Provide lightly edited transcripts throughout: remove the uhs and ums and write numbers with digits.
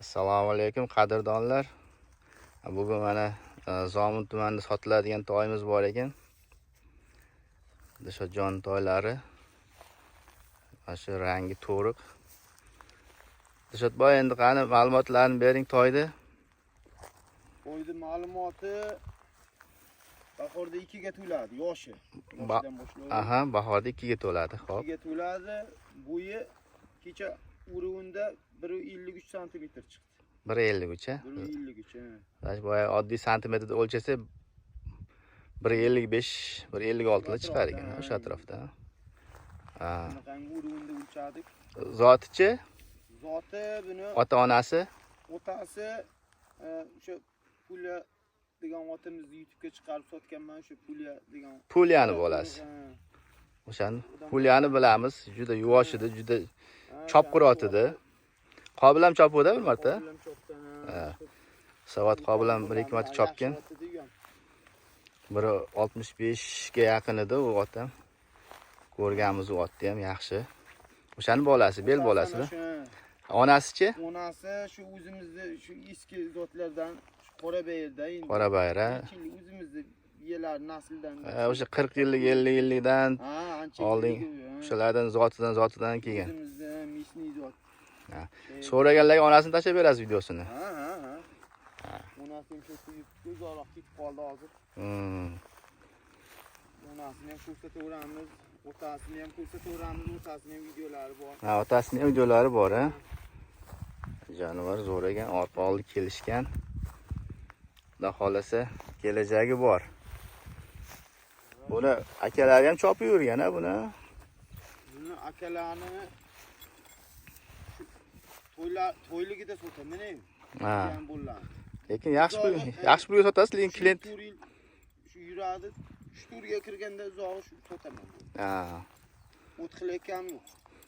Assalomu alaykum qadrdonlar. Bugun mana Zomin tumanida sotiladigan toyimiz bor ekan. Dilshodjon toylari. Mana shu rangi to'riq. Dilshodboy, endi qani ma'lumotlarni bering toyni. Toyni ma'lumoti bahorda 2 ga to'ladi, yoshi. Yoshidan boshlab. Aha, bahorda 2 ga to'ladi. Xo'p. 2 ga to'ladi. Bo'yi kecha uruvunda 1.53 santimetr chiqdi. 1.53 a? 1.53, ha. Mana boya oddiy santimetrda o'lchasa 1.55, 1.56 lar chiqar ekan, o'sha atrofda. Ha. Bunaqangi uruvunda o'lchadik. Zotichi? Zoti buni Ota-onasi? Otasi o'sha Pulya degan otimizni YouTube'ga chiqarib sotganman, o'sha Pulya degan. Pulyani bolasi. O'shani Pulyani bilamiz, juda yuvosh edi, juda chopqir ot edi. Qobil ham chopuvdi bir marta. Qobil ham chopdi. Ha. Savat Qobil ham 1-2 marta chopgan. 1.65 ga yaqin edi u ot ham. Ko'rganmiz u otni ham, yaxshi. O'shani bolasi, bel bolasida. Onasichi? Onasi shu o'zimizni shu eski zotlardan, shu Qorabayirda endi. Qorabayir, ha. O'zimizni biyalar nasldan. O'sha 40 yillik, 50 yillikdan oldin o'shalardan zotidan kelgan. O'zimizni misniy zot. Ha. So'raganlarga onasini tashlab berasiz videosini. Ha, ha, ha. Onasi ham shu yurtga uzoqroq ketib qoldi hozir. Onasini ham ko'rsataveramiz, otasini ham ko'rsataveramiz, otasining ham videolari bor. Ha, otasining ham videolari bor, ha. Jonivor zo'r ekan, orqa oldi kelishgan. Xudo xolasa kelajagi bor. Buni akalari ham chopib yurgan, ha, buni. Buni akalarini shu to'yligida sotaman ey. Ha. Bo'ladi. Lekin yaxshi pul, yaxshi pulga sotasiz, lekin klient shu yuradi. Shu turga kirganda uzog'i shu sotaman. Ha. O't qilayotganim yo'q.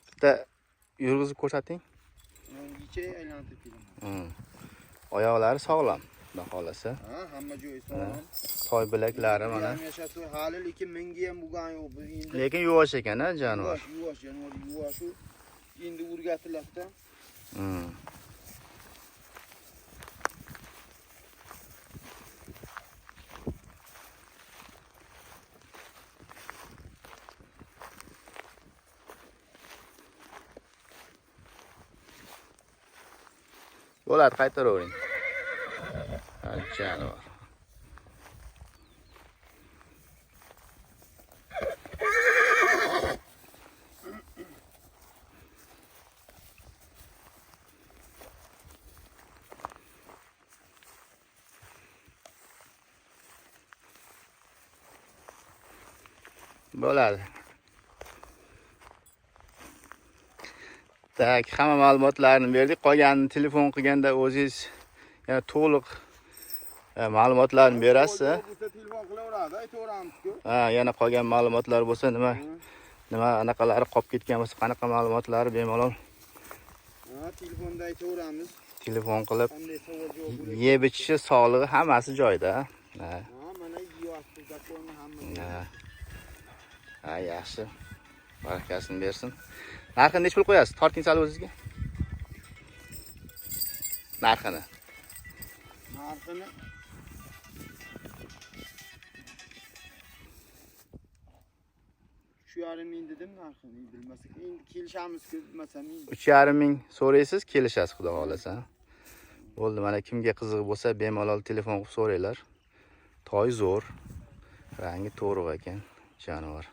Bitta yurg'izib ko'rsating. Necha aylantirib kelaman. Oyoqlari sog'lom, xudo xolasa. Ha, hamma joyi sog'lom. Toy bilaklari mana. Yashasi hali lekin menga ham bo'lgani yo'q. Biz endi Lekin yuvosh ekan, ha, jonivor. Yuvosh, jonivor yuvosh. Endi o'rgatiladida. Bo'ladi, qaytaravering. Ha, jonivor. Bo'ladi. Tak, hamma ma'lumotlarni berdik. Qolganini telefon qilganda o'zingiz yana to'liq ma'lumotlarni berasiz. Telefon qilaveradi, aytaveramiz-ku. Ha, yana qolgan ma'lumotlar bo'lsa, nima anaqalari qolib ketgan bo'lsa, qanaqa ma'lumotlari bemalol. Ha, telefonda aytaveramiz. Telefon qilib qanday savol javob bo'ladi. Yeb ichishi, sog'lig'i hammasi joyida. Ha. Ha, mana yeyapti, zakonni hammasi. Ha. Ha, yaxshi. Barakasini bersin. Narxini necha pul qo'yasiz? Torting sal o'zingizga. Narxini. Narxini 3,5 ming dedim narxini, bilmasak endi kelishamiz-ku, bilmasam endi. 3,5 ming so'raysiz, kelishasiz xudo xolasa. Bo'ldi, mana kimga qiziq bo'lsa bemalol telefon qilib so'ranglar. Toy zo'r. Rangi to'riq ekan, jonivor.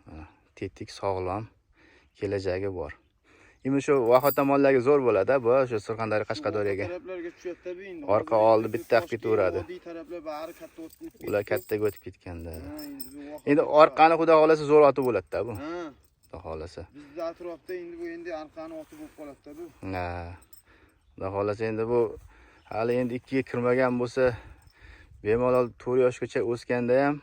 Mana tetik, sog'lom, kelajagi bor. Endi shu Voha tomonlarga zo'r bo'ladi, bu shu Surxondaryo, Qashqadaryoga. Taraflarga tushadi-da bu endi. Orqa oldi bitta qilib ketaveradi. Oddiy taraflar bari katta o'tib ketdi. Ular kattaga o'tib ketganda. Ha, endi bu Voha Endi orqani xudo xolasa zo'r oti bo'ladi-da bu. Ha. Xudo xolasa. Bizda atrofda endi bu endi orqani oti bo'lib qoladi-da bu. Ha. Xudo xolasa endi bu hali endi 2 ga kirmagan bo'lsa, bemalol 4 yoshgacha o'sganda ham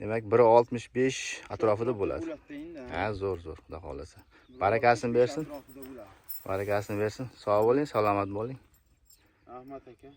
demak 1.65 atrofida bo'ladi. Bo'ladi endi. Ha, zo'r, zo'r, xudo xolasa. Barakasini bersin. Atrofida bo'ladi. Barakasini bersin. Sog' bo'ling, salomat bo'ling. Rahmat aka.